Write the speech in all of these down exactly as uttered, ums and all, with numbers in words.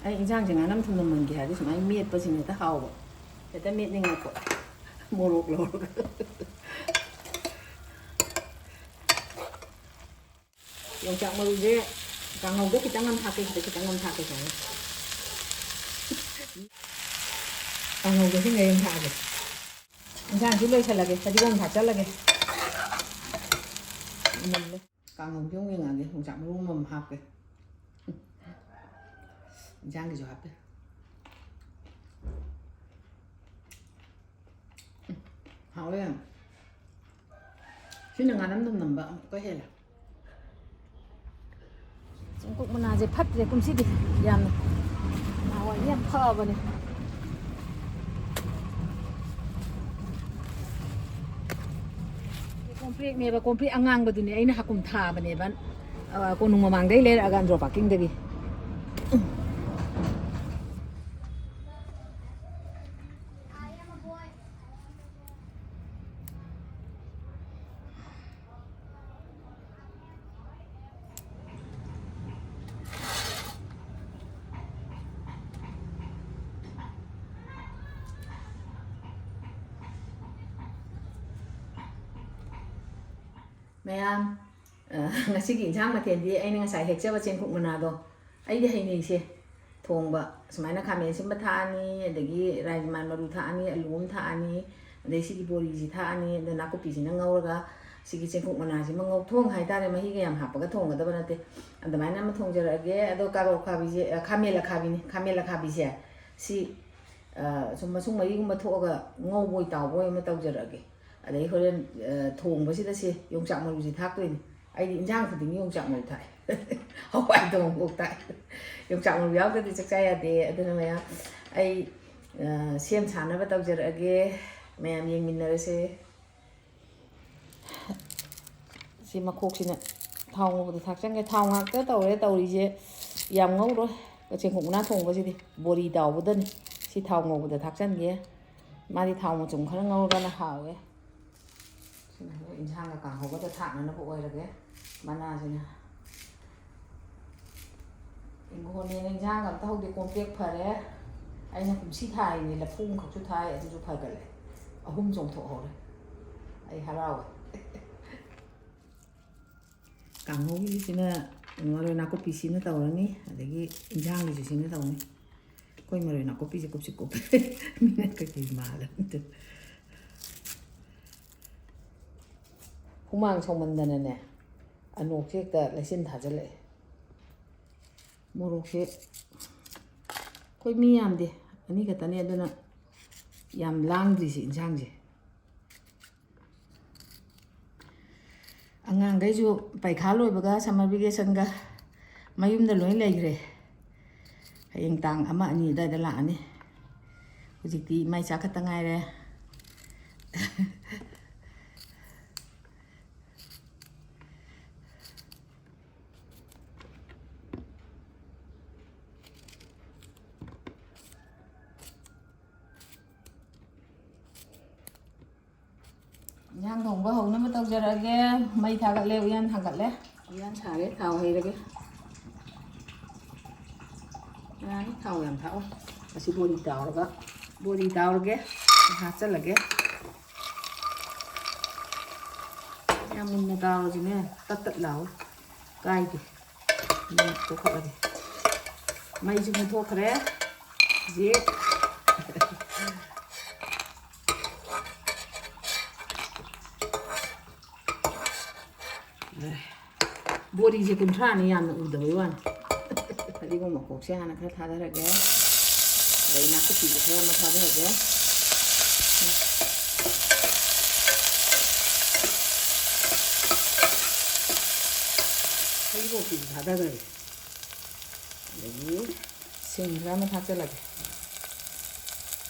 ꯑꯩ ꯏꯟꯁꯥꯡꯁꯦ ꯉꯥꯅꯝ ꯊꯨꯝꯅꯝꯍꯟꯒꯦ ꯍꯥꯏꯔꯗꯤ ꯁꯨꯃꯥꯏꯅ ꯃꯦꯠꯄꯁꯤꯅ ꯍꯦꯛꯇ ꯍꯥꯎꯕ꯫ ꯍꯦꯛꯇ ꯃꯦꯠꯅꯤꯡꯉꯛꯄ꯫ ꯃꯣꯔꯣꯛ ꯂꯧꯔꯒ꯫ ꯌꯣꯡꯆꯥꯛ ꯃꯔꯨꯁꯦ ꯀꯥꯡꯍꯧꯗ ꯈꯤꯇꯪ ꯑꯃ ꯊꯥꯛꯀꯦ, ꯁꯤꯗ ꯈꯤꯇꯪ ꯑꯃ ꯊꯥꯛꯀꯦ ꯁꯨꯃꯥꯏꯅ꯫ ꯀꯥꯡꯍꯧꯗ ꯁꯤ ꯉꯩ ꯑꯃ ꯊꯥꯛꯑꯒꯦ꯫ ꯏꯟꯁꯥꯡꯁꯤ ꯂꯣꯏꯁꯤꯜꯂꯒꯦ, ꯐꯗꯤꯒꯣꯝ ꯊꯥꯛꯆꯜꯂꯒꯦ꯫ ꯃꯨꯜꯂꯦ꯫ ꯀꯥꯡꯍꯧꯁꯦ ꯑꯃꯨꯛ ꯌꯦꯡꯉꯛꯑꯒꯦ, ꯌꯣꯡꯆꯥꯛ ꯃꯔꯨ ꯑꯃꯃꯝ ꯍꯥꯞꯀꯦ꯫ ꯏꯟꯁꯥꯡꯒꯤꯁꯨ ꯍꯥꯞꯀꯦ꯫ ꯎꯝ, ꯍꯥꯎꯋꯦ ꯌꯥꯝ꯫ ꯁꯤꯅ ꯉꯥꯅꯝ ꯅꯝ ꯅꯝꯕ ꯑꯃꯨꯛꯀ ꯍꯦꯜꯂꯦ꯫ ꯆꯦꯡꯀꯨꯞ ꯃꯅꯥꯁꯦ ꯐꯠꯇ꯭ꯔꯦ ꯀꯨꯝꯁꯤꯗꯤ ꯌꯥꯝꯅ꯫ ꯅꯍꯥꯟꯋꯥꯏꯗꯤ ꯌꯥꯝ ꯐꯕꯅꯦ꯫ ꯀꯣꯝꯄ꯭ꯔꯦꯛꯅꯦꯕ, ꯀꯣꯝꯄ꯭ꯔꯦꯛ ꯑꯉꯥꯡꯕꯗꯨꯅꯦ ꯑꯩꯅ ꯍꯥꯀꯨꯝ ꯊꯥꯕꯅꯦꯕ꯫ ꯑ, ꯀꯣꯅꯨꯡ ꯃꯃꯥꯡꯗꯩ ꯂꯩꯔꯛꯑꯒ ꯑꯟꯗ꯭ꯔꯣ ꯄꯥꯔꯀꯤꯡꯗꯒꯤ꯫ ꯃꯌꯥꯝ, ꯑ, ꯉꯁꯤꯒꯤ ꯏꯟꯁꯥꯡ ꯃꯊꯦꯜꯗꯤ ꯑꯩꯅ ꯉꯁꯥꯏ ꯍꯦꯛꯆꯕ ꯆꯦꯡꯀꯨꯞ ꯃꯅꯥꯗꯣ, ꯑꯩꯗꯤ ꯍꯩꯅꯩꯁꯦ ꯊꯣꯡꯕ꯫ ꯁꯨꯃꯥꯏꯅ ꯈꯥꯃꯦꯟ ꯑꯁꯤꯟꯕ ꯊꯥꯛꯑꯅꯤ, ꯑꯗꯒꯤ ꯔꯥꯖꯃꯥ ꯃꯔꯨ ꯊꯥꯛꯑꯅꯤ, ꯑꯂꯨ ꯑꯃ ꯊꯥꯛꯑꯅꯤ, ꯑꯗꯩ ꯁꯤꯒꯤ ꯕꯣꯔꯤꯁꯤ ꯊꯥꯛꯑꯅꯤ, ꯑꯗ ꯅꯥꯀꯨꯞꯄꯤꯁꯤꯅ ꯉꯧꯔꯒ ꯁꯤꯒꯤ ꯆꯦꯡꯀꯨꯞ ꯃꯅꯥꯁꯤꯃ ꯉꯧ-, ꯊꯣꯡ ꯍꯥꯏꯇꯥꯔꯦ, ꯃꯍꯤꯒ ꯌꯥꯝ ꯍꯥꯞꯄꯒ ꯊꯣꯡꯒꯗꯕ ꯅꯠꯇꯦ꯫ ꯑꯗꯨꯃꯥꯏꯅ ꯑꯃ ꯊꯣꯡꯖꯔꯛꯑꯒꯦ꯫ ꯑꯗꯣ ꯀꯥꯔꯣꯠ ꯑꯈꯥꯕꯤꯁꯦ, ꯑ, ꯈꯥꯃꯦꯟ ꯑꯈꯥꯕꯤꯅꯤ, ꯈꯥꯃꯦꯟ ꯑꯈꯥꯕꯤꯁꯦ ꯁꯤ, ꯑ, ꯁꯨꯝ ꯃꯁꯨꯡ ꯃꯔꯤꯒꯨꯝꯕ ꯊꯣꯛꯑꯒ ꯉꯧꯕꯣꯏ ꯇꯥꯎꯕꯣꯏ ꯑꯃ ꯇꯧꯖꯔꯛꯑꯒꯦ꯫ ꯑꯗꯩ ꯍꯣꯔꯦꯟ, ꯑ, ꯊꯣꯡꯕꯁꯤꯗ ꯁꯤ ꯌꯣꯡꯆꯥꯛ ꯃꯔꯨꯁꯤ ꯊꯥꯛꯇꯣꯏꯅꯤ꯫ ꯑꯩꯗꯤ ꯏꯟꯖꯥꯡ ꯈꯨꯗꯤꯡꯒꯤ ꯌꯣꯡꯆꯥꯛ ꯃꯔꯨ ꯊꯥꯛꯑꯦ꯫ ꯍꯋꯥꯏ ꯊꯣꯡꯕꯐꯥꯎ ꯊꯥꯛꯑꯦ꯫ ꯌꯣꯡꯆꯥꯛ ꯃꯔꯨ ꯌꯥꯎꯗ꯭ꯔꯗꯤ ꯆꯥꯛ ꯆꯥ ꯌꯥꯗꯦ꯫ ꯑꯗꯨꯅ ꯃꯌꯥꯝ, ꯑꯩ, ꯑ, ꯁꯦꯝ ꯁꯥꯅꯕ ꯇꯧꯖꯔꯛꯑꯒꯦ꯫ ꯃꯌꯥꯝ ꯌꯦꯡꯃꯤꯟꯅꯔꯁꯦ꯫ ꯁꯤ ꯃꯈꯣꯛꯁꯤꯅ ꯊꯥꯎ ꯉꯧꯕꯗ ꯊꯥꯛꯆꯟꯒꯦ꯫ ꯊꯥꯎ ꯉꯥꯛꯇ ꯇꯧꯔꯦ ꯇꯧꯔꯤꯁꯦ, ꯌꯥꯝ ꯉꯧꯔꯣꯏ꯫ ꯆꯦꯡꯀꯨꯞ ꯃꯅꯥ ꯊꯣꯡꯕꯁꯤꯗꯤ ꯕꯣꯔꯤ ꯇꯥꯎꯕꯗꯅꯤ꯫ ꯁꯤ ꯊꯥꯎ ꯉꯧꯕꯗ ꯊꯥꯛꯆꯟꯒꯦ꯫ ꯃꯥꯗꯤ ꯊꯥꯎ ꯃꯆꯨꯝ ꯈꯔ ꯉꯧꯔꯒꯅ ꯍꯥꯎꯋꯦ꯫ ꯁꯤꯅ ꯍꯣꯔꯦꯟ ꯏꯟꯁꯥꯡꯒ ꯀꯥꯡꯍꯧꯒꯗ ꯊꯥꯛꯅꯅꯕ ꯑꯣꯏꯔꯒꯦ꯫ ꯃꯅꯥꯁꯤꯅ ꯍꯤꯡꯒꯣꯜꯅꯦꯅ ꯏꯟꯖꯥꯡ ꯑꯝꯇ ꯍꯧꯗꯦ, ꯀꯣꯝꯄ꯭ꯔꯦꯛ ꯐꯔꯦ꯫ ꯑꯩꯅ ꯀꯨꯝꯁꯤ ꯊꯥꯏꯅꯦ, ꯂꯐꯨ ꯑꯃꯈꯛꯁꯨ ꯊꯥꯏ, ꯑꯗꯨꯁꯨ ꯐꯒꯠꯂꯦ꯫ ꯑꯍꯨꯝ ꯆꯣꯡꯊꯣꯛꯍꯧꯔꯦ꯫ ꯑꯩ ꯍꯔꯥꯎꯋꯦ꯫ ꯀꯥꯡꯍꯧꯒꯤꯁꯤꯅ ꯃꯔꯣꯏ ꯅꯥꯀꯨꯞꯄꯤꯁꯤꯅ ꯇꯧꯔꯅꯤ, ꯑꯗꯒꯤ ꯏꯟꯖꯥꯡꯒꯤꯁꯨ ꯁꯤꯅ ꯇꯧꯅꯤ꯫ ꯑꯩꯈꯣꯏ ꯃꯔꯣꯏ ꯅꯥꯀꯨꯞꯄꯤꯁꯦ ꯀꯨꯞꯁꯤ ꯀꯨꯞꯄꯦ꯫ ꯃꯤꯅ ꯀꯩꯀꯩ ꯃꯥꯜꯂꯦ ꯑꯝꯇ꯫ ꯍꯨꯃꯥꯡ ꯁꯧꯃꯟꯗꯅꯅꯦ, ꯑꯅꯣꯛꯁꯦ ꯍꯦꯛꯇ ꯂꯩꯆꯤꯟ ꯊꯥꯖꯤꯜꯂꯛꯑꯦ꯫ ꯃꯣꯔꯣꯛꯁꯦ ꯑꯩꯈꯣꯏ ꯃꯤ ꯌꯥꯝꯗꯦ, ꯑꯅꯤ ꯈꯛꯇꯅꯦ, ꯑꯗꯨꯅ ꯌꯥꯝ ꯂꯥꯡꯗ꯭ꯔꯤꯁꯦ ꯏꯟꯁꯥꯡꯁꯦ꯫ ꯑꯉꯥꯡꯈꯩꯁꯨ ꯄꯩꯈꯥ ꯂꯣꯏꯕꯒ summer vacationꯒ ꯃꯌꯨꯝꯗ ꯂꯣꯏ ꯂꯩꯈ꯭ꯔꯦ꯫ ꯍꯌꯦꯡ ꯇꯥꯡ ꯑꯃ, ꯑꯅꯤ ꯑꯗꯨꯋꯥꯏꯗ ꯂꯥꯛꯑꯅꯤ꯫ ꯍꯧꯖꯤꯛꯇꯤ ꯃꯥꯏ ꯆꯥꯛ ꯈꯛꯇ ꯉꯥꯏꯔꯦ꯫ ꯏꯟꯖꯥꯡ ꯊꯣꯡꯕ ꯍꯧꯅꯕ ꯇꯧꯖꯔꯛꯑꯒꯦ꯫ ꯃꯩ ꯊꯥꯒꯠꯂꯦ, ꯎꯌꯥꯟ ꯊꯥꯡꯒꯠꯂꯦ꯫ ꯎꯌꯥꯟ ꯁꯥꯔꯦ, ꯊꯥꯎ ꯍꯩꯔꯒꯦ꯫ ꯌꯥꯔꯦ, ꯊꯥꯎ ꯌꯥꯝ ꯊꯥꯛꯑꯣ꯫ ꯑꯁꯤ ꯕꯣꯔꯤ ꯇꯥꯎꯔꯒ, ꯕꯣꯔꯤ ꯇꯥꯎꯔꯒꯦ, ꯍꯥꯞꯆꯜꯂꯒꯦ꯫ ꯌꯥꯝ ꯃꯨꯟꯅ ꯇꯥꯎꯔꯁꯤꯅꯦ, ꯇꯠ ꯇꯠ ꯂꯥꯎ꯫ ꯀꯥꯏꯗꯦ꯫ ꯑꯗꯨꯅ ꯇꯣꯛꯈꯠꯂꯒꯦ꯫ ꯃꯩꯁꯨ ꯃꯨꯠꯊꯣꯛꯈ꯭ꯔꯦ꯫ ꯍꯧꯖꯤꯛ ꯕꯣꯔꯤꯁꯦ ꯀꯨꯟꯊ꯭ꯔꯥꯅꯤ, ꯌꯥꯝꯅ ꯎꯗꯕꯩ ꯋꯥꯅꯤ꯫ ꯐꯗꯤꯒꯣꯝ ꯃꯀꯣꯛꯁꯦ ꯍꯥꯟꯅ ꯈꯔ ꯊꯥꯗꯔꯒꯦ, ꯑꯗꯩ ꯅꯥꯀꯨꯞꯄꯤꯁꯦ ꯈꯔ ꯑꯃ ꯊꯥꯗꯔꯒꯦ꯫ ꯍꯩꯔꯤꯕꯣꯞꯁꯤꯁꯨ ꯊꯥꯗꯈ꯭ꯔꯒꯦ꯫ ꯑꯗꯒꯤ ꯁꯤꯡ ꯈꯔ ꯑꯃ ꯊꯥꯛꯆꯜꯂꯒꯦ,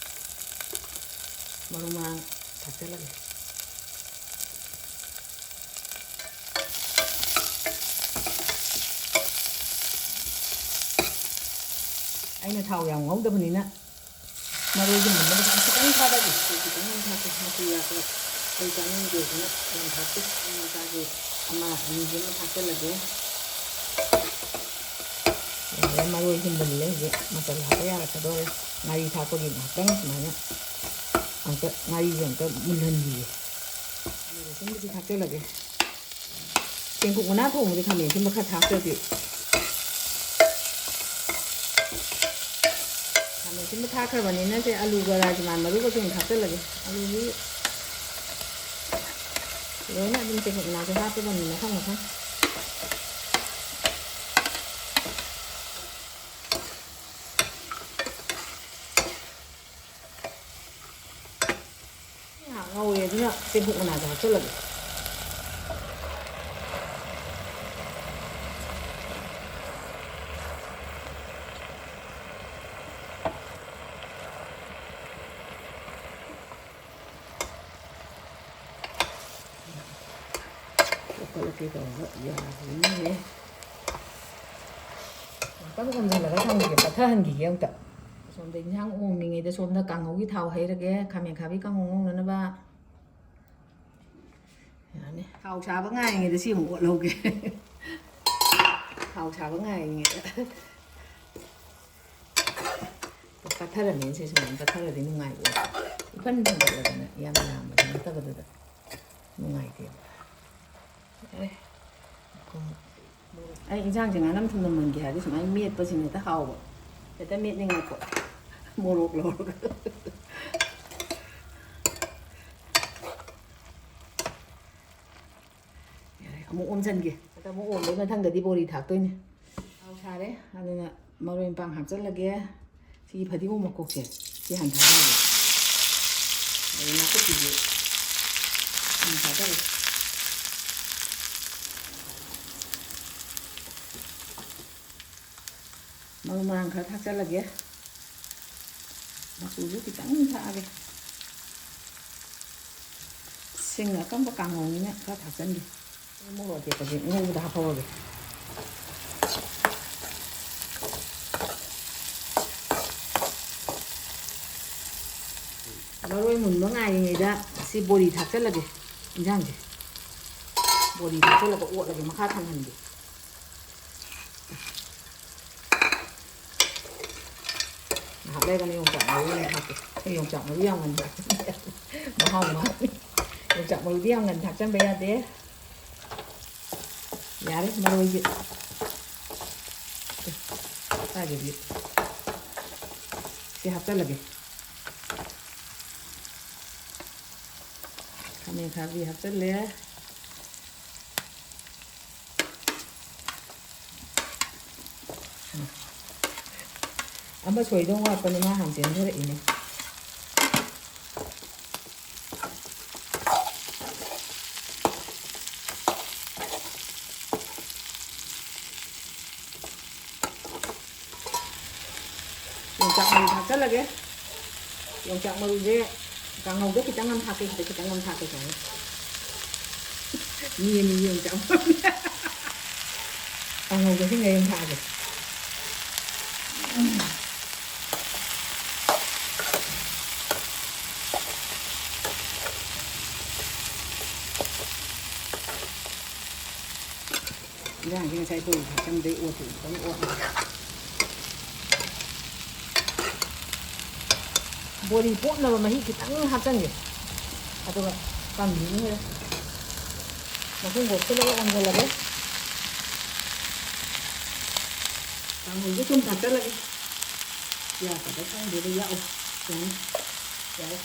ꯃꯔꯨ ꯃꯔꯥꯡ ꯊꯥꯛꯆꯜꯂꯒꯦ꯫ ꯑꯩꯅ ꯊꯥꯎ ꯌꯥꯝ ꯉꯧꯗꯕꯅꯤꯅ ꯃꯔꯣꯏꯁꯦ ꯃꯨꯟꯅꯕ ꯈꯤꯇꯪ ꯊꯥꯗꯒꯦ꯫ ꯑꯩ ꯈꯤꯇꯪ ꯑꯗꯨꯝ ꯊꯥꯛꯀꯦ, ꯃꯆꯨ ꯌꯥꯛꯄ ꯑꯩ ꯆꯥꯅꯤꯡꯗꯦ, ꯑꯗꯨꯅ ꯌꯥꯝ ꯊꯥꯛꯇꯦ꯫ ꯑꯩ ꯃꯆꯥꯁꯦ ꯑꯃ ꯑꯅꯤꯁꯦ ꯑꯃ ꯊꯥꯛꯆꯜꯂꯒꯦ꯫ ꯌꯥꯝ ꯃꯔꯣꯏ ꯍꯨꯟꯕꯅꯤꯅ ꯍꯧꯖꯤꯛ ꯃꯆꯜ ꯍꯥꯞꯄ ꯌꯥꯔꯛꯀꯗꯧꯔꯦ꯫ ꯉꯥꯔꯤ ꯊꯥꯛꯄꯒꯤ ꯉꯥꯏꯍꯥꯛꯇꯪ ꯁꯨꯃꯥꯏꯅ ꯑꯝꯇ ꯉꯥꯔꯤꯁꯦ ꯑꯃꯨꯛꯇ ꯃꯨꯜꯍꯟꯈꯤꯒꯦ꯫ ꯈꯥꯃꯦꯟ ꯑꯁꯤꯟꯕꯁꯤ ꯊꯥꯛꯆꯜꯂꯒꯦ꯫ ꯆꯦꯡꯀꯨꯞ ꯃꯅꯥ ꯊꯣꯡꯕꯗꯤ ꯈꯥꯃꯦꯟ ꯑꯁꯤꯟꯕ ꯈꯔ ꯊꯥꯛꯇ꯭ꯔꯗꯤ꯫ ꯈꯥꯃꯦꯟ ꯑꯁꯤꯟꯕ ꯊꯥꯛꯈ꯭ꯔꯕꯅꯤꯅ ꯁꯦ ꯑꯂꯨꯒ ꯔꯥꯖꯃꯥ ꯃꯔꯨꯒꯁꯨ ꯑꯗꯨꯝ ꯊꯥꯛꯆꯜꯂꯒꯦ꯫ ꯑꯂꯨꯗꯤ ꯂꯣꯏꯅ ꯑꯗꯨꯝ ꯆꯦꯡꯀꯨꯞ ꯃꯅꯥꯁꯦ ꯍꯥꯞꯄꯗꯕꯅꯤ ꯃꯊꯪ ꯃꯊꯪ꯫ ꯉꯥꯏꯍꯥꯛ ꯉꯧꯔꯦ, ꯑꯗꯨꯅ ꯆꯦꯡꯀꯨꯞ ꯃꯅꯥꯁꯦ ꯍꯥꯞꯆꯜꯂꯒꯦ꯫ ꯂꯧꯈꯠꯂꯛꯀꯦ ꯇꯧꯔꯒ ꯌꯥꯗ꯭ꯔꯦꯅꯦꯍꯦ꯫ ꯉꯥꯛꯇꯪ ꯑꯣꯝꯁꯤꯜꯂꯒ ꯊꯝꯒꯦ, ꯄꯠꯊꯍꯟꯈꯤꯒꯦ ꯑꯝꯇ꯫ ꯁꯣꯝꯗ ꯏꯟꯁꯥꯡ ꯑꯣꯝꯃꯤꯉꯩꯗ ꯁꯣꯝꯗ ꯀꯥꯡꯍꯧꯒꯤ ꯊꯥꯎ ꯍꯩꯔꯒꯦ, ꯈꯥꯃꯦꯟ ꯑꯈꯥꯕꯤ ꯀꯥꯡꯍꯧ ꯉꯧꯅꯅꯕ꯫ ꯌꯥꯅꯤ꯫ ꯊꯥꯎ ꯁꯥꯕ ꯉꯥꯏꯔꯤꯉꯩꯗ ꯁꯤ ꯑꯃꯨꯛ ꯑꯣꯠꯍꯧꯒꯦ꯫ ꯊꯥꯎ ꯁꯥꯕ ꯉꯥꯏꯔꯤꯉꯩꯗ꯫ ꯄꯠꯊꯔꯝꯃꯦꯅ ꯁꯤ ꯁꯨꯃꯥꯏꯅ ꯄꯠꯊꯔꯗꯤ ꯅꯨꯡꯉꯥꯏꯕ꯫ ꯏꯐꯟ ꯐꯟꯒꯠꯂꯗꯅ ꯌꯥꯝ ꯌꯥꯝꯕꯗꯤ ꯅꯠꯇꯕꯗꯨꯗ ꯅꯨꯡꯉꯥꯏꯇꯦꯕ꯫ ꯌꯥꯔꯦ꯫ ꯑꯩ ꯏꯟꯁꯥꯡꯁꯦ ꯉꯥꯅꯝ ꯊꯨꯝꯅꯝꯍꯟꯒꯦ ꯍꯥꯏꯔꯗꯤ ꯁꯨꯃꯥꯏꯅ ꯃꯦꯠꯄꯁꯤꯅ ꯍꯦꯛꯇ ꯍꯥꯎꯕ꯫ ꯍꯦꯛꯇ ꯃꯦꯠꯅꯤꯡꯉꯛꯄ꯫ ꯃꯣꯔꯣꯛ ꯂꯧꯔꯒ꯫ ꯌꯥꯔꯦ, ꯑꯃꯨꯛ ꯑꯣꯝꯁꯤꯟꯒꯦ꯫ ꯑꯗ ꯑꯃꯨꯛ ꯑꯣꯝꯕꯩ ꯃꯊꯪꯗꯗꯤ ꯕꯣꯔꯤ ꯊꯥꯛꯇꯣꯏꯅꯦ꯫ ꯊꯥꯎ ꯁꯥꯔꯦ, ꯑꯗꯨꯅ ꯃꯔꯣꯏ ꯃꯄꯥꯡ ꯍꯥꯞꯆꯜꯂꯒꯦ꯫ ꯁꯤꯒꯤ ꯐꯗꯤꯒꯣꯝ ꯃꯀꯣꯛꯁꯦ ꯁꯤ ꯍꯥꯟꯅ ꯊꯥꯗꯔꯒꯦ꯫ ꯑꯗꯩ ꯅꯥꯀꯨꯞꯄꯤꯁꯦ ꯍꯥꯟꯅ ꯊꯥꯗꯔꯒꯦ꯫ ꯃꯔꯨ ꯃꯔꯥꯡ ꯈꯔ ꯊꯥꯛꯆꯜꯂꯒꯦ꯫ ꯃꯆꯨꯁꯨ ꯈꯤꯇꯪ ꯊꯥꯛꯑꯒꯦ꯫ ꯁꯤꯡ ꯑꯀꯪꯕ ꯀꯥꯡꯍꯧꯅꯤꯅ ꯈꯔ ꯊꯥꯛꯆꯟꯒꯦ꯫ ꯃꯣꯔꯣꯛ ꯑꯇꯦꯛꯄꯁꯦ ꯉꯧꯕꯗ ꯍꯥꯞꯍꯧꯔꯒꯦ꯫ ꯃꯔꯣꯏ ꯃꯨꯟꯕ ꯉꯥꯏꯔꯤꯉꯩꯗ ꯁꯤ ꯕꯣꯔꯤ ꯊꯥꯛꯆꯜꯂꯒꯦ꯫ ꯏꯟꯖꯥꯡꯁꯦ ꯕꯣꯔꯤ ꯊꯥꯛꯆꯜꯂꯒ ꯑꯣꯠꯂꯒꯦ, ꯃꯈꯥ ꯊꯪꯍꯟꯒꯦ꯫ ꯉꯥꯏꯍꯥꯛ ꯂꯩꯔꯒꯅ ꯌꯣꯡꯆꯥꯛ ꯃꯔꯨ ꯑꯣꯏꯅ ꯊꯥꯛꯀꯦ꯫ ꯑꯩ ꯌꯣꯡꯆꯥꯛ ꯃꯔꯨ ꯌꯥꯝ ꯉꯟꯅ ꯊꯥꯛꯆꯟꯕ ꯌꯥꯗꯦ꯫ ꯃꯍꯥꯎ ꯃꯥꯡꯉꯤ꯫ ꯌꯣꯡꯆꯥꯛ ꯃꯔꯨꯗꯤ ꯌꯥꯝ ꯉꯟꯅ ꯊꯥꯛꯆꯟꯕ ꯌꯥꯗꯦ꯫ ꯌꯥꯔꯦ, ꯃꯔꯣꯏꯁꯦ꯫ ꯀꯥꯏꯗꯒꯤ? ꯁꯤ ꯍꯥꯞꯆꯜꯂꯒꯦ꯫ ꯈꯥꯃꯦꯟ ꯑꯈꯥꯕꯤ ꯍꯥꯞꯆꯜꯂꯦ꯫ ꯑꯃ ꯁꯣꯏꯗꯧ ꯋꯥꯠꯄꯅꯦ, ꯃꯥ ꯍꯥꯟꯅ ꯆꯦꯟꯊꯔꯛꯏꯅꯦ꯫ ꯌꯣꯡꯆꯥꯛ ꯃꯔꯨ ꯊꯥꯛꯆꯜꯂꯒꯦ꯫ ꯌꯣꯡꯆꯥꯛ ꯃꯔꯨꯁꯦ ꯀꯥꯡꯍꯧꯗ ꯈꯤꯇꯪ ꯑꯃ ꯊꯥꯛꯀꯦ, ꯁꯤꯗ ꯈꯤꯇꯪ ꯑꯃ ꯊꯥꯛꯀꯦ ꯁꯨꯃꯥꯏꯅ꯫ ꯃꯤ ꯑꯅꯤ ꯌꯣꯡꯆꯥꯛ ꯃꯔꯨ꯫ ꯀꯥꯡꯍꯧꯗ ꯁꯤꯡꯉꯩ ꯑꯃ ꯊꯥꯛꯑꯒꯦ꯫ ꯏꯟꯖꯥꯡꯁꯦ ꯉꯁꯥꯏ ꯕꯣꯔꯤ ꯊꯥꯛꯆꯟꯕꯗꯩ ꯑꯣꯠꯇ꯭ꯔꯤ, ꯈꯤꯇꯪ ꯑꯣꯠꯂꯒꯦ꯫ ꯕꯣꯔꯤ ꯄꯣꯞꯅꯕ ꯃꯍꯤ ꯈꯤꯇꯪ ꯍꯥꯞꯆꯟꯒꯦ꯫ ꯑꯗꯨꯒ ꯀꯪꯈꯤꯅꯤ ꯍꯣꯔꯦꯟ꯫ ꯃꯈꯨꯝ ꯀꯣꯛꯁꯤꯜꯂꯒ ꯀꯪꯍꯜꯂꯒꯦ꯫ ꯀꯥꯡꯍꯧꯁꯨ ꯊꯨꯝ ꯊꯥꯛꯆꯜꯂꯒꯦ꯫ ꯌꯥꯛꯀꯗ꯭ꯔꯥ ꯈꯪꯗꯦꯗ, ꯌꯥꯛꯑꯣ꯫ ꯌꯥꯅꯤ꯫ ꯌꯥꯏ꯫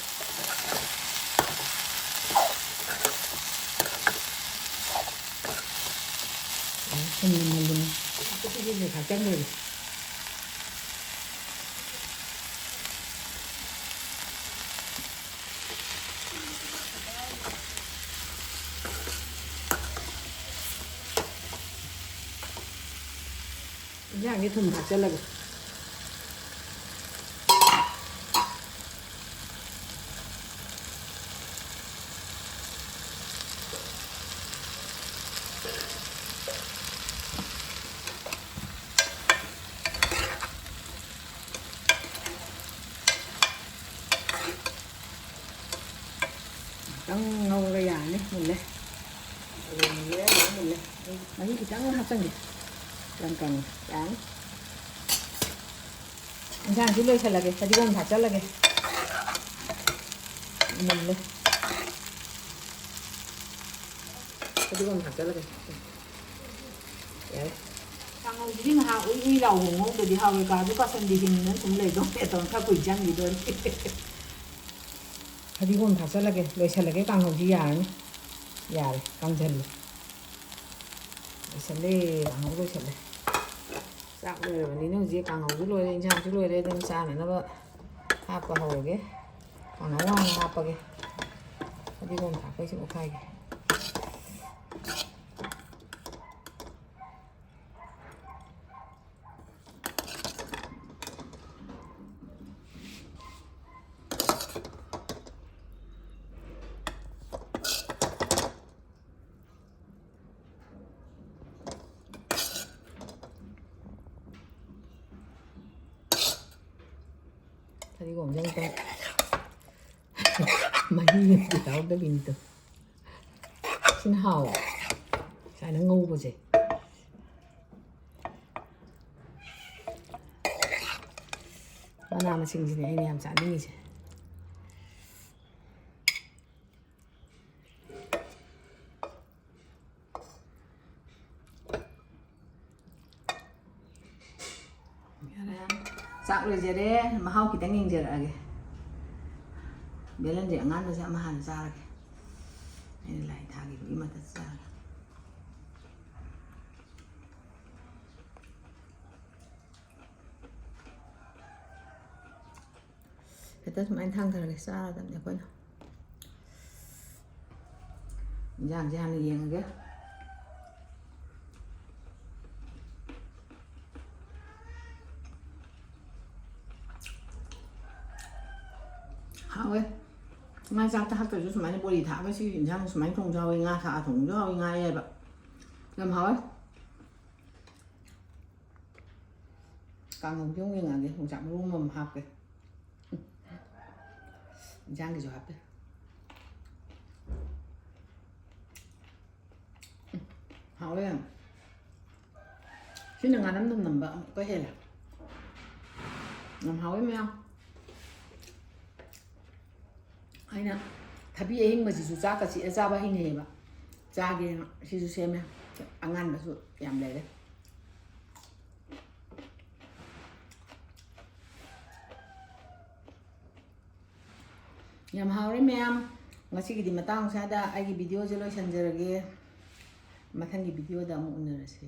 ꯊꯨꯝ ꯅꯝꯃꯜꯂꯤꯅꯦ꯫ ꯑꯀꯨꯞꯄꯁꯤꯁꯨ ꯊꯥꯛꯆꯟꯈ꯭ꯔꯒꯦ꯫ ꯏꯟꯖꯥꯡꯁꯦ ꯊꯨꯝ ꯊꯥꯛꯆꯜꯂꯒꯦ꯫ ꯈꯤꯇꯪ ꯉꯧꯔꯒ ꯌꯥꯔꯅꯤ꯫ ꯃꯨꯜꯂꯦ꯫ ꯃꯨꯜꯂꯦ, ꯂꯣꯏ ꯃꯨꯜꯂꯦ꯫ ꯃꯍꯤ ꯈꯤꯇꯪ ꯍꯥꯞꯆꯟꯒꯦ꯫ ꯀꯪ ꯀꯪꯅ ꯌꯥꯔꯅꯤ꯫ ꯎꯝ, ꯏꯟꯁꯥꯡꯁꯤ ꯂꯣꯏꯁꯜꯂꯒꯦ, ꯐꯗꯤꯒꯣꯝ ꯊꯥꯛꯆꯜꯂꯒꯦ꯫ ꯃꯨꯜꯂꯦ꯫ ꯐꯗꯤꯒꯣꯝ ꯊꯥꯛꯆꯜꯂꯒꯦ꯫ ꯌꯥꯔꯦ꯫ ꯀꯥꯡꯍꯧꯁꯤꯗꯤ ꯉꯥꯏꯍꯥꯛ ꯎꯏ ꯎꯏ ꯂꯥꯎꯕ ꯉꯧꯗꯗꯤ ꯍꯥꯎꯔꯣꯏ꯫ ꯀꯥꯁꯨ ꯀꯥꯁꯟꯗꯤ ꯍꯤꯡꯅ ꯁꯨꯝ ꯂꯩꯗꯧ ꯅꯠꯇꯕ ꯈꯔ ꯀꯨꯏ ꯆꯪꯈꯤꯗꯣꯔꯤ꯫ ꯐꯗꯤꯒꯣꯝ ꯊꯥꯛꯆꯜꯂꯒꯦ, ꯂꯣꯏꯁꯜꯂꯒꯦ, ꯀꯥꯡꯍꯧꯁꯤ ꯌꯥꯔꯅꯤ꯫ ꯌꯥꯔꯦ, ꯀꯪꯁꯜꯂꯦ꯫ ꯂꯣꯏꯁꯜꯂꯦ, ꯀꯥꯡꯍꯧ ꯂꯣꯏꯁꯜꯂꯦ꯫ ꯆꯥꯛ ꯂꯣꯏꯔꯕꯅꯤꯅ ꯍꯧꯖꯤꯛ ꯀꯥꯡꯍꯧꯁꯨ ꯂꯣꯏꯔꯦ, ꯏꯟꯁꯥꯡꯁꯨ ꯂꯣꯏꯔꯦ꯫ ꯑꯗꯨꯝ ꯆꯥꯅꯅꯕ ꯍꯥꯞꯄ ꯍꯧꯔꯒꯦ꯫ ꯀꯥꯡꯍꯧ ꯍꯥꯟꯅ ꯍꯥꯞꯄꯒꯦ꯫ ꯐꯗꯤꯒꯣꯝ ꯊꯥꯛꯄꯩꯁꯨ ꯑꯣꯠꯈꯥꯏꯒꯦ꯫ ꯐꯗꯤꯒꯣꯝꯁꯦ ꯑꯝꯇ ꯃꯍꯤ ꯑꯝꯇ ꯌꯥꯎꯗꯕꯤꯅꯤꯗꯣ꯫ ꯁꯤꯅ ꯍꯥꯎꯋꯦ, ꯁꯨꯃꯥꯏꯅ ꯉꯧꯕꯁꯦ꯫ ꯃꯅꯥ ꯃꯁꯤꯡꯁꯤꯅꯦ ꯑꯩꯅ ꯌꯥꯝ ꯆꯥꯅꯤꯡꯉꯤꯁꯦ꯫ ꯌꯥꯔꯦ, ꯌꯥꯔꯦ꯫ ꯆꯥꯛ ꯂꯣꯏꯖꯔꯦ꯫ ꯃꯍꯥꯎ ꯈꯤꯇꯪ ꯌꯦꯡꯖꯔꯛꯑꯒꯦ꯫ ꯕꯦꯂꯟꯗ꯭ꯔꯤ ꯑꯉꯥꯟꯕꯁꯦ ꯑꯃ ꯍꯥꯟꯅ ꯆꯥꯔꯒꯦ꯫ ꯑꯩꯅ ꯂꯥꯏ ꯊꯥꯈꯤꯕꯒꯤ ꯃꯊꯛꯇ ꯆꯥꯔꯒꯦ꯫ ꯍꯦꯛꯇ ꯁꯨꯃꯥꯏꯅ ꯊꯥꯡꯊꯔꯒꯦ, ꯆꯥꯔꯗꯕꯅꯦ ꯑꯩꯈꯣꯏꯅ꯫ ꯏꯟꯖꯥꯡꯁꯦ ꯍꯥꯟꯅ ꯌꯦꯡꯉꯒꯦ꯫ ꯍꯥꯎꯋꯦ꯫ ꯉꯥ ꯆꯥꯛꯇ ꯍꯥꯞꯇ꯭ꯔꯁꯨ ꯁꯨꯃꯥꯏꯅ ꯕꯣꯔꯤ ꯊꯥꯛꯑꯒ ꯁꯤ ꯏꯟꯖꯥꯡ ꯁꯨꯃꯥꯏꯅ ꯊꯣꯡꯁꯨ ꯍꯥꯎꯋꯤ, ꯉꯥ ꯊꯥꯛꯑ ꯊꯣꯡꯁꯨ ꯍꯥꯎꯋꯤ, ꯉꯥ ꯑꯌꯥꯏꯕ꯫ ꯌꯥꯝ ꯍꯥꯎꯋꯦ꯫ ꯀꯥꯡꯍꯧꯁꯨ ꯑꯃꯨꯛ ꯌꯦꯡꯉꯛꯑꯒꯦ, ꯌꯣꯡꯆꯥꯛ ꯃꯔꯨ ꯑꯃꯃꯝ ꯍꯥꯞꯀꯦ꯫ ꯏꯟꯖꯥꯡꯒꯤꯁꯨ ꯍꯥꯞꯄꯦ꯫ ꯍꯥꯎꯋꯦ ꯌꯥꯝ꯫ ꯁꯤꯅ ꯉꯥꯅꯝ ꯅꯝ ꯅꯝꯕ ꯑꯃꯨꯛꯀ ꯍꯦꯜꯂꯦ꯫ ꯌꯥꯝ ꯍꯥꯎꯋꯤ ꯃꯌꯥꯝ꯫ ꯑꯩꯅ ꯊꯕꯤ ꯑꯍꯤꯡꯕꯁꯤꯁꯨ ꯆꯥꯛꯀ ꯆꯤꯛꯑ ꯆꯥꯕ ꯍꯩꯅꯩꯌꯦꯕ꯫ ꯆꯥꯒꯦꯅ ꯁꯤꯁꯨ ꯁꯦꯝꯃꯦ꯫ ꯑꯉꯥꯟꯕꯁꯨ ꯌꯥꯝ ꯂꯩꯔꯦ꯫ ꯌꯥꯝ ꯍꯥꯎꯔꯦ ꯃꯌꯥꯝ꯫ ꯉꯁꯤꯒꯤꯗꯤ ꯃꯇꯥꯡ ꯁ꯭ꯋꯥꯏꯗ ꯑꯩꯒꯤ videoꯁꯦ ꯂꯣꯏꯁꯤꯟꯖꯔꯒꯦ꯫ ꯃꯊꯪꯒꯤ videoꯗ ꯑꯃꯨꯛ ꯎꯅꯔꯁꯦ꯫